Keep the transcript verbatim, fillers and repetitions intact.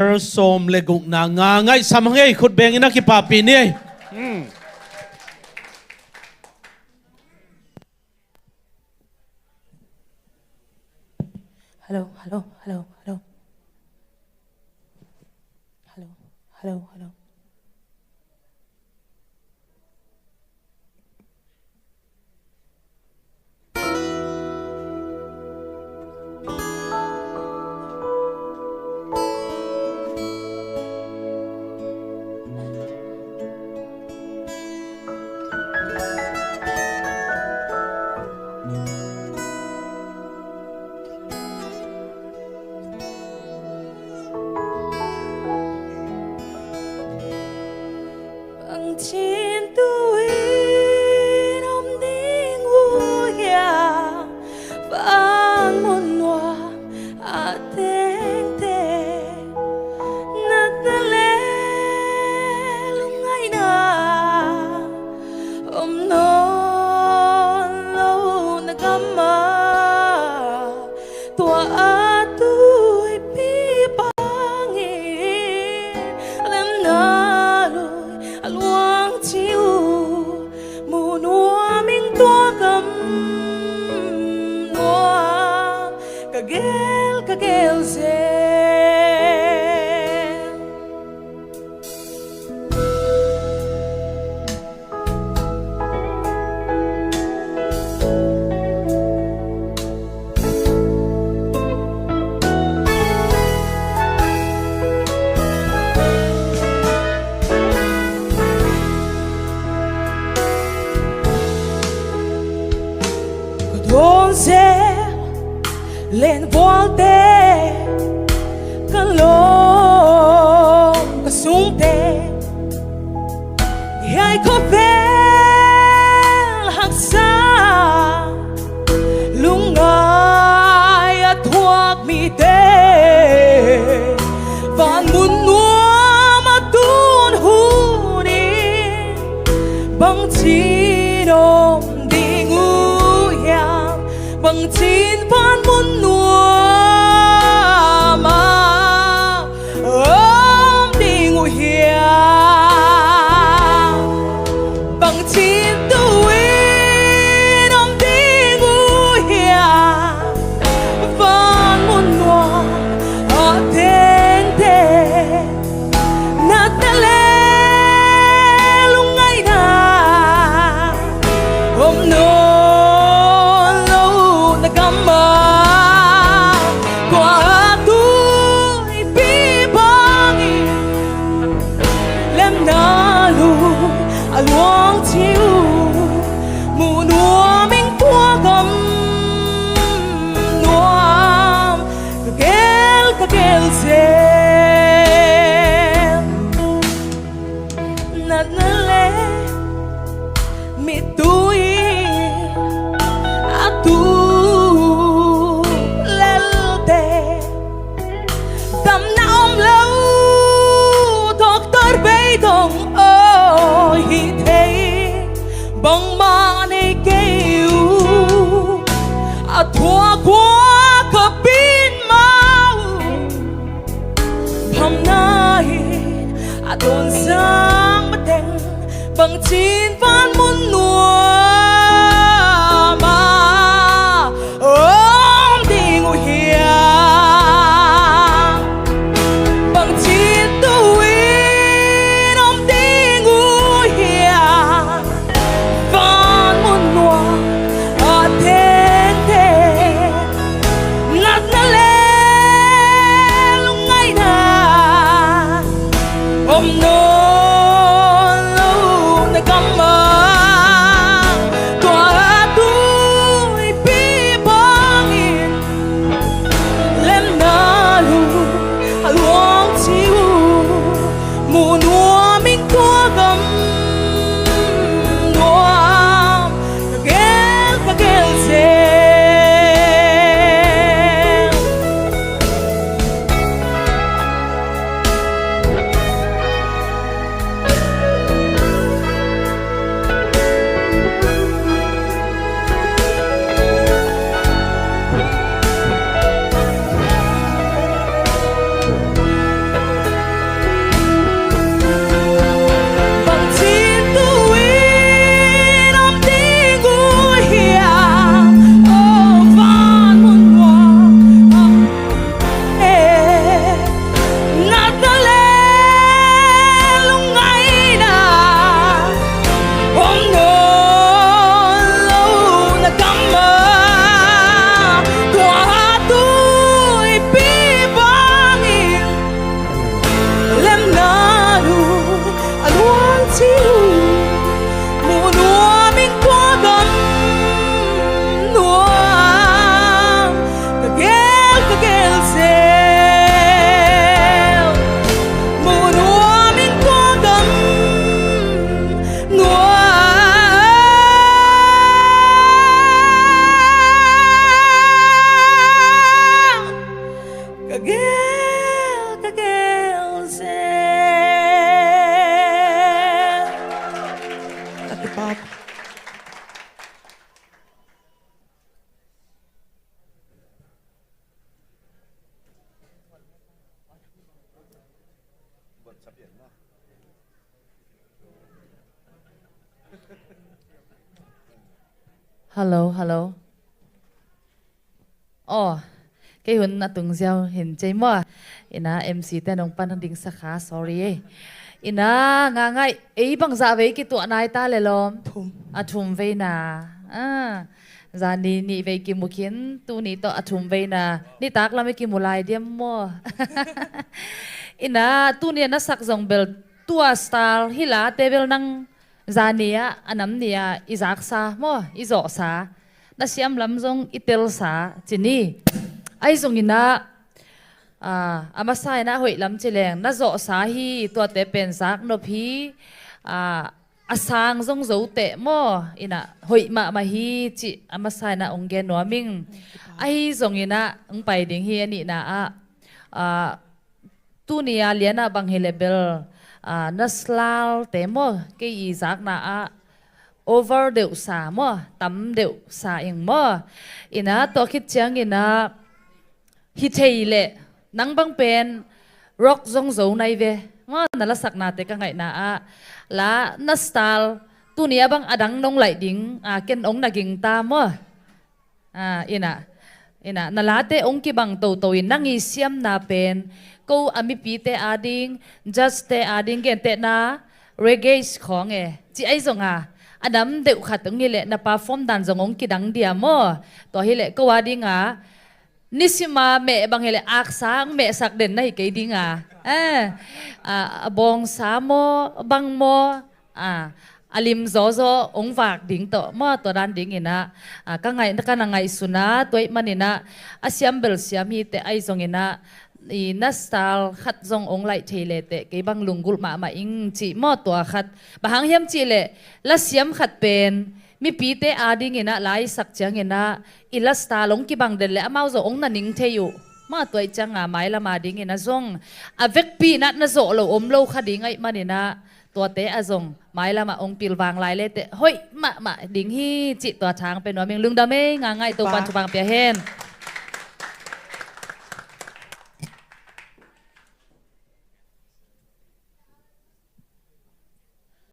Sawm le gukna nga ngaihsam hang ei, khut bengin a kipahpih ni ei. Hello, hello, hello, hello. Hello, hello, hello. Bang cin tu-in om ding uh hiam, van mun nuam a tengteng, natna le lungngaihna om nawn lo na gam ah. Tua a tuipi bangin lemna lui a luang ci uh, mu nuam ing tua gam nuam, ka gel, ka gel zel. Ka dawn zel len vualte, ka lawm ka sungte, hiai khawvel haksa lungngai a thuak mite, van mun nuam a tun hun in bangcin om ding uh hiam, bangcin van mun nuam ah om ding uh hiam, bangcin tu-in om ding uh hiam, van mun nuam a tengteng, natna le lungngaihna om nawn lo na gam ah. Tua tuipi bangin lemna lui a luang ci uh, mu nuam ing tua gam nuam, ka gel, ka gel zel. Natna le mittui a tu lelte, damna om lo, doctor bei dong aw hi thei, bangmah nei kei uh. A thuak uh a ka pin mah uh, phamna in a dawn zang mateng, bangcin van mun nuam ah om ding uh hiam, bangcin tu-in om ding uh hiam, van mun nuam a tengteng, natna le lungngaihna om nawn lo na gam ah. Tua tuipi bangin lemna lui a luang ci uh, mu nuam ing tua gam nuam, ka gel, ka gel zel. Hello, hello. Aw, kei hun a tung ziau hin cei maw. Ina M C te nong pan ding sa kha, sorry ei. Ina nga ngai, ei bangzah vei kituah nai ta le lawm. Thum. A thum veina. Ah, zani nih vei kimu khin, tuni tawh a thum veina. Nitak lam i kimu lai diam maw. Ina tuni a na sak zong bel tua style hi la te bel nang zani ah, a nam ni ah i zaksa maw, i zawhsa, na siam lam zong i telsa ci ni. Ahi zongin ah, ah, a masa in ah hoih lam ci leng na zawhsa hi, tuate pen zak nop hi. Ah, a sang zong zo teh maw, in ah hoih mahmah hi cih a masa in ah hong gen nuam ing. Ahi zongin ah hong pai ding hi a nihna ah, ah, tuni a lian ah bang hi le bel, ah, na style te maw, kei i zakna ah over deuhsa maw, tam deuhsa ing maw. Ina tua khit ciangin ah hi thei leh nang bang pen rock zong zo nai ve maw, na lasakna te ka ngaihna ah. La na style tuni a bang a dang nong laih ding, ah, ken hong na ging ta maw. Ah, ina, ina, na late hong kibang toto in nang i siamna pen ko a mipite ading, judge te ading gentehna reggae khawng e ci ahi zong a, a nam deuh khat hong hi leh na perform dan zong hong kidang dia maw. Tua hi leh ko ading a nisima meh bang hi leh aksa hong mehsak den na hi kei ding a. Eh, a, a bawngsa maw, bang maw, a, a lim zawzaw hong vak ding tawh maw, tua dan dingin ah, a, ka ngaih, ka na ngaihsun a, tua ih manin ah a siam bel siam hi teh, ahi zongin ah i na style khat zong hong laih thei le teh kei bang lunggulh mahmah ing cih maw, tua khat. Bang hang hiam cih leh la siam khat pen mipite adingin ah la i sak ciangin ah i la style hong kibang den leh amau zong hong na ning thei uh maw. Tua ih ciang a mailam adingin ah zong a vekpi in ah na zawh lo om lo kha ding ahih manin ah tuate ah zong mailam ah hong pilvang lai le teh hoih mahmah ding hi cih tua thang pe nuam ing. Lungdam ei, nga ngai, Topa'n thupha pia hen.